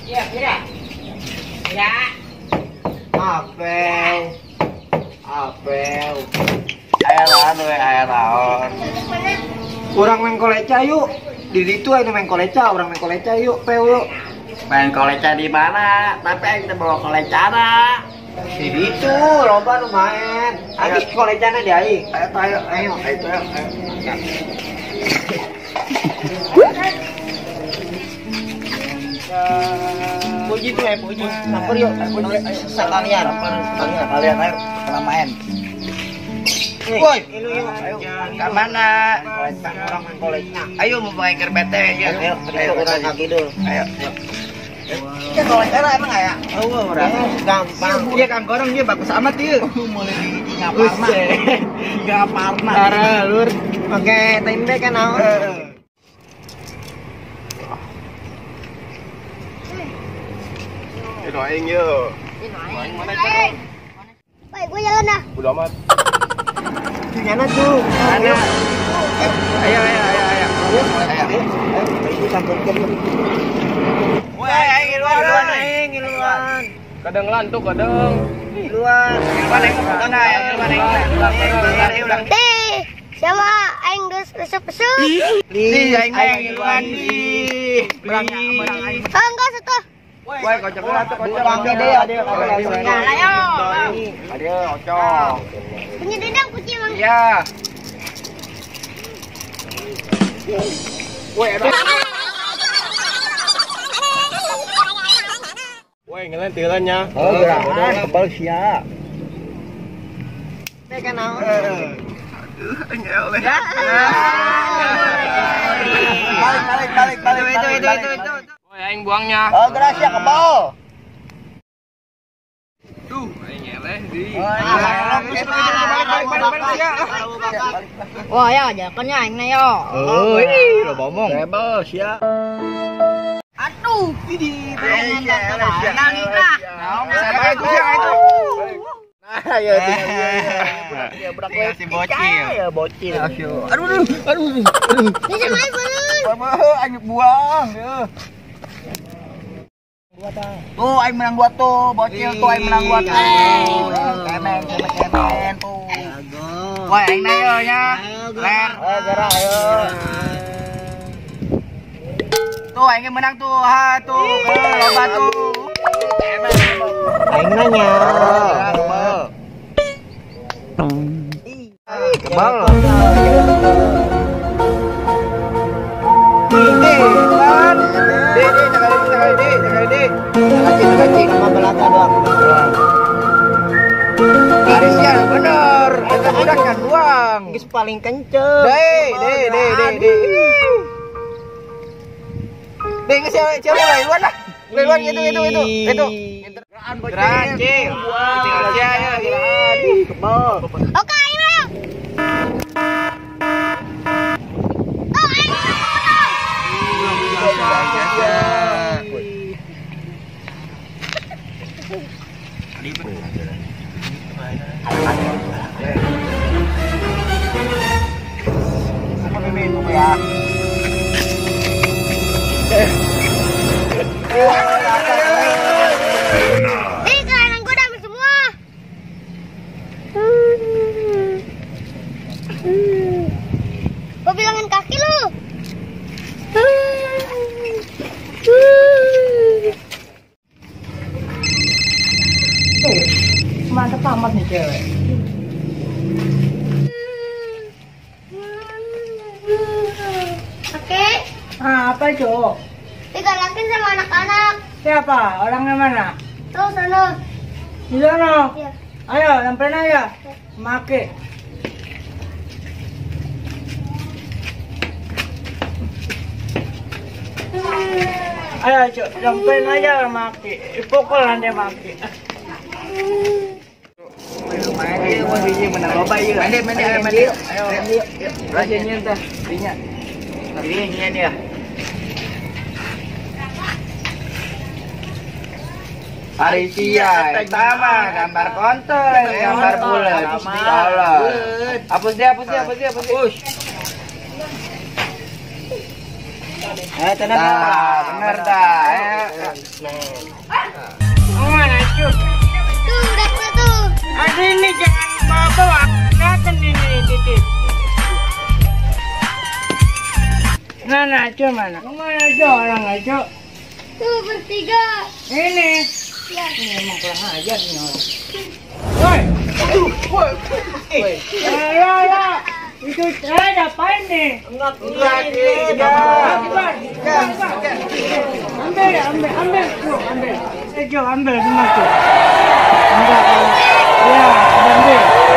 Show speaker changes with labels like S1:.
S1: Iya, iya. Ya.
S2: Apel. Apel. Aya naon we, aya naon.
S3: Urang main koleca yuk. Di ditu aya main koleca, urang main koleca yuk, peu yuk.
S2: Main koleca di mana? Tapi aing teh bawa kolecana.
S3: Di ditu loba nu main. Habis kolecana di aing.
S2: Ayo ayo ayo ayo ayo.
S3: Puji tuh, puji. Samper yuk, sekalian,
S2: sekalian ayo kena main. Woi, ayo ke mana?
S3: Orang main kolecnya.
S2: Ayo mau pakai kerbete ya.
S3: Ayo, ayo urang kaki dulu.
S2: Ayo. Ya kolecana emang aya?
S3: Oh, urang gampang.
S2: Iya Kang Gorong ieu bagus amat ieu. Mulai di ngaparna. Ngaparna.
S3: Tara lur, pakai tempe kan naon?
S4: Itu aing yo.
S1: Aing mana? Baik, gua jalan dah.
S4: Udah amat.
S3: Gimana tuh?
S2: Mana? Ayo ayo ayo ayo.
S3: Ayo, ayo sampeurkeun.
S2: Woi, aing ngiluan,
S3: aing ngiluan.
S4: Kadang lantuk, kadang
S3: ngiluan.
S2: Ngiluan aing mana? Ngiluan aing. Ulang.
S1: Teh, siapa aing geus resep-resep?
S2: Di aing ngiluan di. Berang aing.
S1: Oh, enggak satu.
S2: Woi, kocok lah tuh, kocok.
S3: Bang gede, ada
S1: ayo.
S2: Ada kocok.
S1: Punya dendam kucing, Bang.
S2: Iya.
S4: Woi, woi, ngelen tilannya.
S3: Oh, gerak. Kebal sia. Teh kan naon?
S2: Aduh, nyeleh. Balik, balik, balik, balik. Itu.
S4: Woi, aing buangnya.
S3: Oh, gerak sia kebal.
S4: Duh, aing nyeleh di.
S1: Wah, ya, jalannya aing na yo.
S2: Oh, ih, lo bomong.
S3: Rebel sia.
S1: Aduh,
S3: ini
S2: Nah, ya ya budak si bocil.
S3: Ya bocil.
S2: Aduh, aduh, aduh.
S1: Bisa main belum?
S2: Aing buang, ya. Tuh aing menang dua tuh, bocil tuh aing menang dua tuh. Kemen, kemen tuh. Wah, aing na yo nya. Ler.
S3: Ayo gerak ayo.
S2: Tuh aing menang tuh, ha tuh. Loba tuh.
S3: Aing nanya.
S2: Kebal.
S3: Di, sama belaka doang.
S2: Garisnya bener. Eta budak kan buang.
S3: Geus paling kenceng.
S2: Deh, deh, deh, deh, deh. Deh, geus siapa mulai lah. Luan itu itu itu itu. Geran cil. Tinggal aja ya.
S3: Kebal.
S1: Oke, ayo. Oh, ayo.
S3: Ya.
S1: Ini kelainan gue udah ambil semua. Gue bilangin kaki lu.
S5: Tuh, mantep amat nih cewek.
S1: Oke.
S5: Ah, apa itu?
S1: Digalakin sama anak-anak.
S5: Siapa? Orangnya mana?
S1: Tuh, sana.
S5: Di sana?
S1: Iya.
S5: Ayo, samperin aja. Make. Ayo, Cuk, samperin aja maki. Pukul nanti maki.
S2: Lumayan ieu mun hiji menang loba ieu. Mandi, mandi, mandi. Ayo, rasanya teh, dinya. Ini dia. Hari sia, sama gambar konten, gambar bulat. Allah. Hapus dia, hapus dia, hapus dia, hapus.
S3: Eh, tenang.
S2: Tah, bener tah.
S5: Mana itu?
S1: Tuh, udah tuh.
S5: Aduh, ini jangan bawa-bawa. Kelihatan ini titik. Mana itu mana? Mana itu orang itu?
S1: Tuh bertiga.
S5: Ini.
S1: Ya.
S5: Ini emang kurang ajar nih orang. Woi.
S3: Aduh, woi.
S5: Ya, ya. Itu saya apain nih?
S3: Enggak,
S5: Ambil, ambil, ambil, tuh, ambil. Jo, ambil semua tuh. Enggak, ya, ambil.